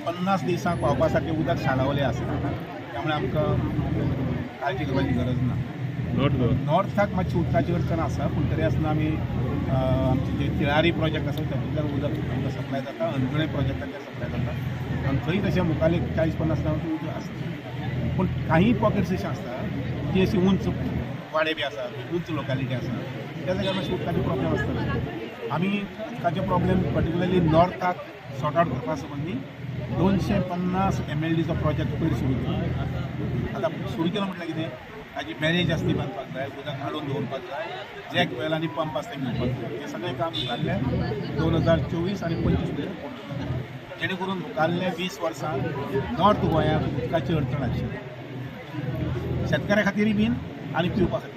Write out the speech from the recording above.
50 दिसांक पावपा सारकें उदक सांडावलें आसा, त्यामुळे आमकां काळजी करपाची गरज ना. नॉर्थाक मातशी उदकाची अडचण आसा, पूण तरी आसतना आमी आमचे जे तिळारी प्रोजेक्ट आसा तातूंतल्यान उदक आमकां सप्लाय जाता, अंजुणे प्रोजेक्टाचेर सप्लाय जाता आनी थंय तशें मुखार 40-50 गांवांत उदक आसता. पूण काही पॉकेट्स अशें आसता ती अशी उंच वाडे बी आसा, उंच लोकालिटी आसा, त्या जाग्यार मातशें उदकाचे प्रॉब्लेम आसता. आमी उदकाचे प्रॉब्लेम पर्टिक्युलरली नॉर्थाक सॉर्ट आवट करपा संबंदी 250 MLDचो प्रोजेक्ट पयर सुरू केलो. आतां सुरू केलो म्हटल्यार कितें, ताजी बॅरेज आसली बांदपाक जाय, उदक हाडून दवरपाक जाय, जॅक वेल आनी पंप आसता घेवपाक जाय. हें सगळें काम मुखारलें 2024 आनी 25 मेरेन पूर्ण जातलें, जेणे करून मुखारले 20 वर्सां नॉर्थ गोंयांत उदकाची अडचण आशिल्ली शेतकाऱ्या खातीरय बीन आनी पिवपा खातीर.